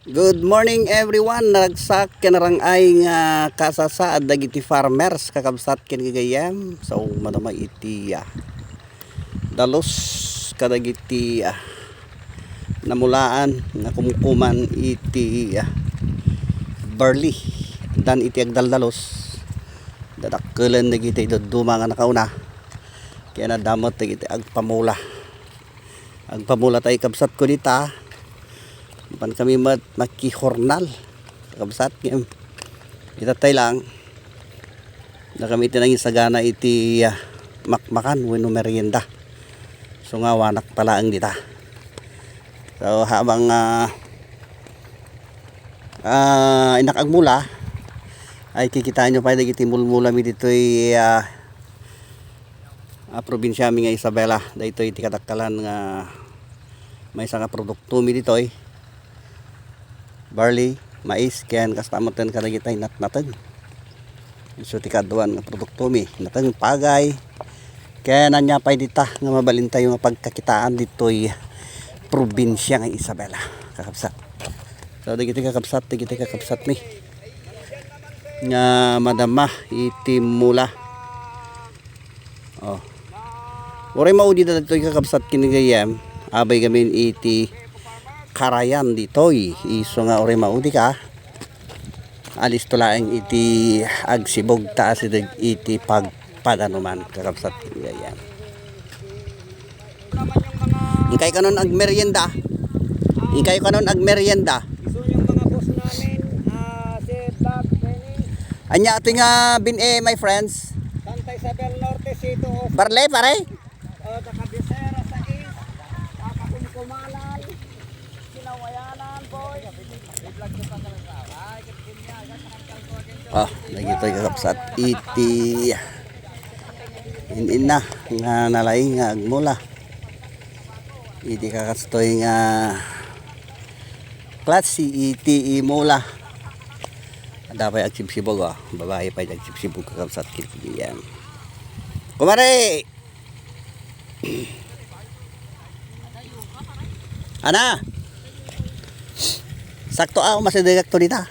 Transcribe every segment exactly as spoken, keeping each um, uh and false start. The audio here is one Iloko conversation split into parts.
Good morning, everyone. Naragsak ken narang-ay nga kasasaad dagiti farmers, kakabsat ken gagayyem. Sao madama iti, ah, dalus kadagiti, ah, namulaan nga kumkuman iti, ah, barley. Dan iti agdaldalus, dadakkelen dagiti dadduma nga nakauna. Ken adda met dagiti agpamula. Agpamula tay kabsatko dita. Mapan kami met makihurnal. Kabsat, ngem ita tay lang. Da kami iti nangisagana iti, ah, makmakan wenno merienda. So nga, awanak pa laeng dita. So, habang, ah, ah, innak agmula, ay kikitaenyo pay dagiti mulmula mi ditoy, ah, ah, probinsiami nga Isabela. Daytoy ti kadakkelan nga maysa nga produktomi ditoy. Barley, mais, ken kasta metten kadagitay natnateng. Isu ti kaaduan nga produktomi, nateng, pagay, ken ania pay dita nga mabalintayo nga pagkakitaan ditoy probinsia nga Isabela, kakabsat. So, dagiti kakabsat, dagiti kakabsatmi nga madama iti mula. Oh. Uray maudi daytoy, kakabsat ken gagayyem, abay gamin iti karayan ditoy. Isu nga uray maudi ka, alisto laeng iti agsibog ta asideg iti pagpadanuman, kakabsat ken gagayyem. Inkay kanon agmerienda. Inkay kanon agmerienda. Isu yung mga boss namin, ah, si Vlog Benny. Ania ti nga bin-, eh, my friends? Santa Isabel Norte, Sito, Os-, Barley, pare? Oh, Takabisera sa East, ah, Kakumkumanan, Sinawayanan, boys. Ah, dagitoy kakabsat iti in-inna nga nalaing nga agmula. Iti kakastoy nga klase iti imula. Adda pay agsibsibog, oh. Babae pay agsibsibog, kakabsat, kiti yan. Kumare! Ana? Sakto, ah, masidegak to dita.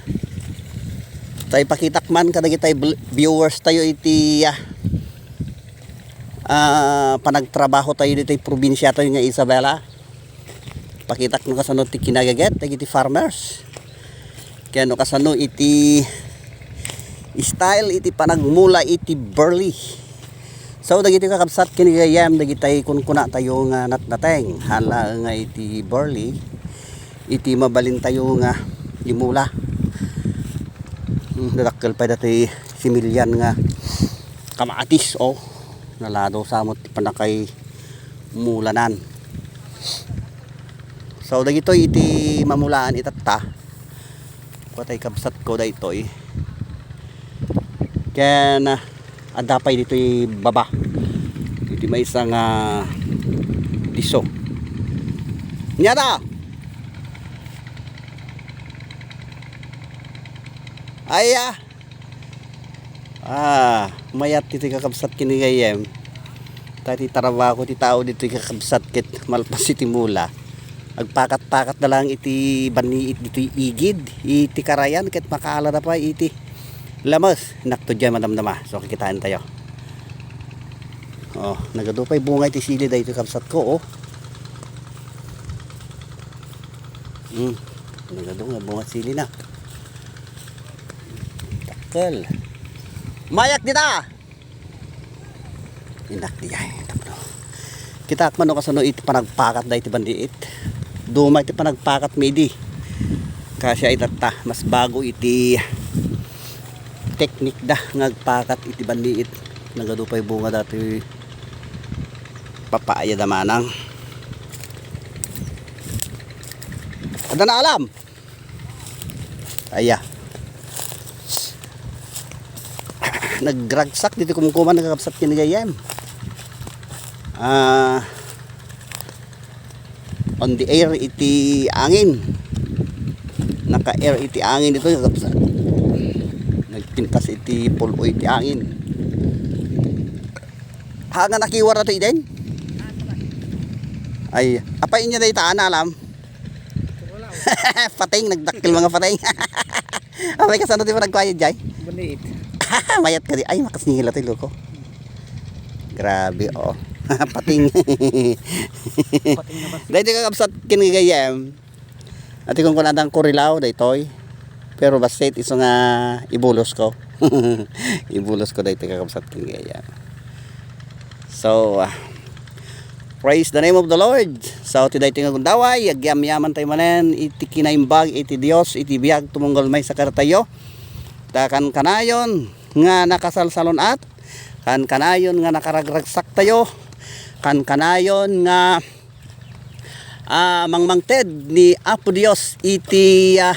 Tay pakitak man kadagitay bl-, viewers tayo iti, ah, ah, panagtrabaho tayo ditoy probinsia tayo nga Isabela. Pakitak no kasano ti kinagaget dagiti farmers. Kaya no kasano iti style iti panagmula iti barley. So, dagiti kakabsat ken gagayyem, dagitay kunkuna tayo nga natnateng. Hala nga iti barley, iti mabalin tayo nga imula. Hmm, dadakkel pay dati similyan nga kamatis, oh. Nalado sa met ti panakay mulanan. So, dagitoy iti mamulaan itatta. Kuatay kabsatko daytoy. Ken, ah, adda pay ditoy baba. Iti maysa nga diso. Nia da? Ay, ah. Ah, mayat ditoy kakabsat ken gagayyem. Ta ti trabaho ti tao ditoy kakabsat ket malpas iti mula. Agpakat-pakat da lang iti banniit ditoy igid, iti karayan ket makaala da pay iti lames. Nakto diay madamdama. So, kikitaan tayo. Oh, nagadu pay bunga iti sili daytoy kabsatko, oh. Hmm, nagadu nga bunga sili na. Dakkel. Mayak dita. Inak diay tapno. Kitaak man no kasano iti panagpakat da iti bandiit. Duma iti panagpakat mi idi. Kasi ay tatta, mas bago iti teknik da nga agpakat iti bandiit. Nagadu pay bunga dati papaya da manang. Adda naalam. Aya. Nagragsak ditoy kumkuman, kakabsat ken gagayyem. Ah, on the air iti angin. Naka-air iti angin ditoy, kakabsat. Nagpintas iti pul-oy iti angin. Ha, nga nakiwar na to, Iden? Ay, apay inya dayta, ana, alam? Pating, nagdakkel mga pating. Apay, kasano ti panagkuayo, Jay? Baliit. Mayat ka di. Ay, makasingil ito, loko. Grabe, oh. Pating. Pating na ba? Dahil kakabsat ken gagayyem. Ati kung kunadang kurilaw, daytoy. Pero basit iso nga ibulos ko. Ibulos ko daytoy, kakabsat ken gagayyem. So, ah, praise the name of the Lord. So, ti daytoy nga gundaway, agyamyaman tayo manen iti kinaimbag iti Dios, iti biag tumunggal maysa kadatayo. Ta kankanayon nga nakasalsalun-at, kankanayon nga nakaragragsak tayo, kankanayon nga ah, mangmangted ni Apo Dios iti, ah,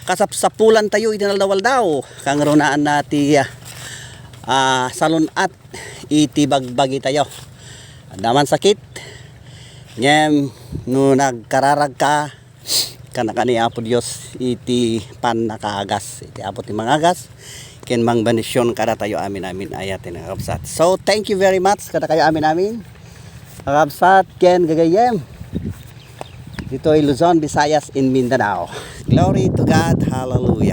kasapsapulan tayo iti naldaw-aldaw. Kangrunaan na ti, ah, ah, salun-at iti bagbagi tayo. Adda man sakit, ngem no nagkararag ka, kanaka ni Apo Dios iti pannakaagas. Iti Apo ti mangagas, ken mangbendision kadatayo amin-amin, aya ti nakakabsat. So, thank you very much kadakayo amin-amin. Kakabsat ken gagayyem. Ditoy Luzon, Visayas, in Mindanao. Glory to God. Hallelujah.